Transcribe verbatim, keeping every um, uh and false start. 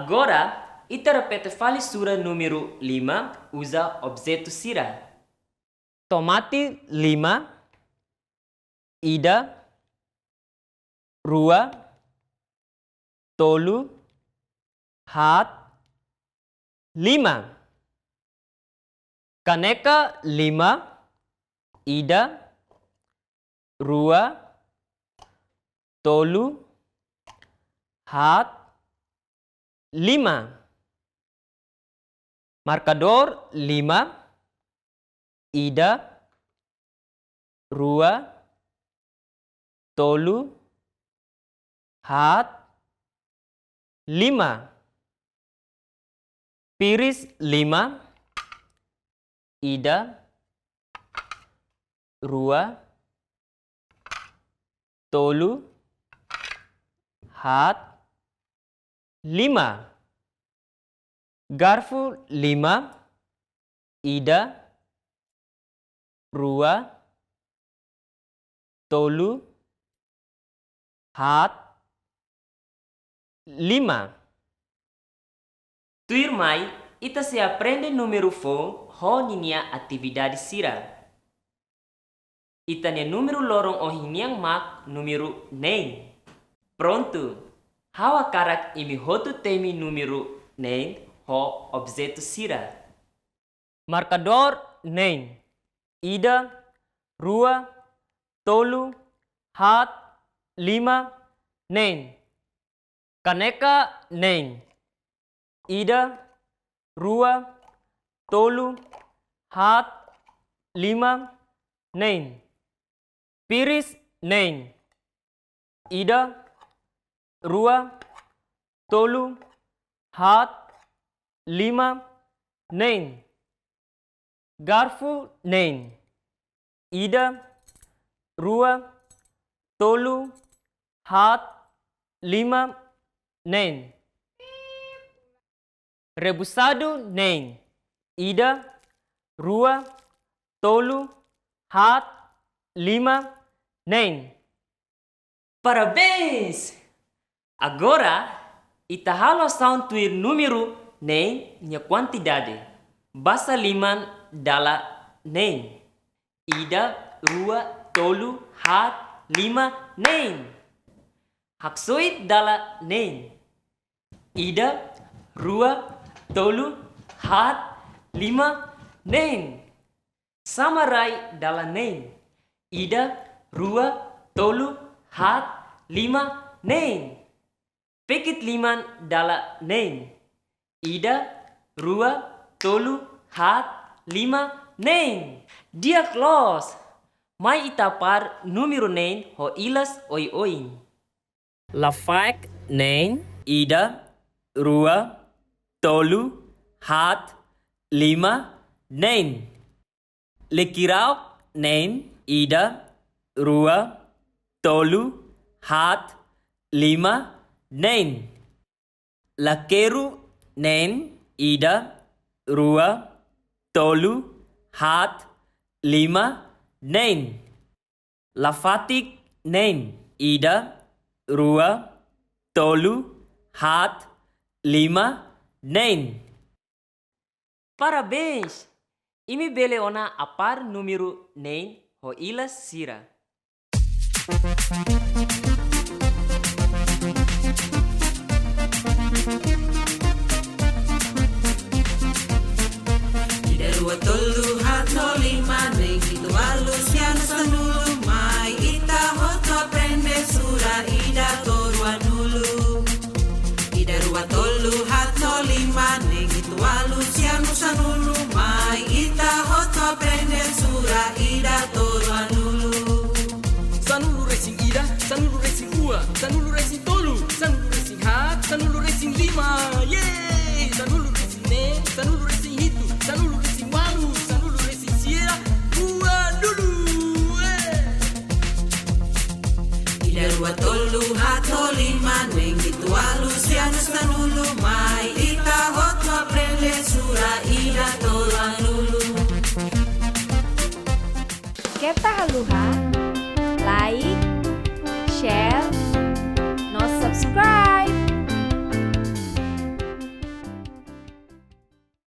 Agora, ita repete fali sura númeru lima, uza objetu sira. Tomate lima, ida, rua, tolu, haat, lima. Kaneka lima, ida, rua, tolu, haat, lima. Markadór lima, ida, rua, tolu, haat, lima. Piris lima, ida, rua, tolu, haat, lima. Garfu lima, ida, rua, tolu, haat, lima. Tuirmai, ita sei aprende númeru foun ho ninia atividade sira. Ita-nia númeru loron ohin nian mak númeru neen. Prontu, ha'u hakarak imi hotu temi númeru neen ho objetu sira. Markadór neen, ida, rua, tolu, haat, lima, neen. Kaneka neen, ida, rua, tolu, haat, lima, neen. Piris neen, ida, rua, tolu, haat, lima, neen. Garfu neen, ida, rua, tolu, haat, lima, neen. Rebusadu neen, ida, rua, tolu, haat, lima, neen. Parabéns! Agora, ita halo saun tuir númeru neen nia kuantidade. Basa liman dala neen. Ida, rua, tolu, haat, lima, neen. Haksoit dala neen. Ida, rua, tolu, haat, lima, neen. Sama rai dala neen. Ida, rua, tolu, haat, lima, neen. Pekit liman dala neen. Ida, rua, tolu, haat, lima, neen. Di'ak loos. Mai ita apár númeru neen ho ilas oioin. Lafaek neen, ida, rua, tolu, haat, lima, neen. Lekirauk neen, ida, rua, tolu, haat, lima, neen. Lakeru neen, ida, rua, tolu, haat, lima, neen. Lafatik neen, ida, rua, tolu, haat, lima, neen. Parabéns! Imi bele ona apár númeru neen ho ilas sira. Ida, rua, tolu, haat, lima, neen, hitu, ualu, sia, neen, sanulu, mai ita hotu aprende sura ida to'o ruanulu. Ida, rua, tolu, haat, lima, neen, hitu, ualu, sia, neen, sanulu, mai ita hotu aprende sura ida to'o ruanulu. Sanulu-resin-ida, sanulu-resin-rua, sanulu-resin-tolu, sanulu-resin-haat, sanulu-resin-lima. Yeay!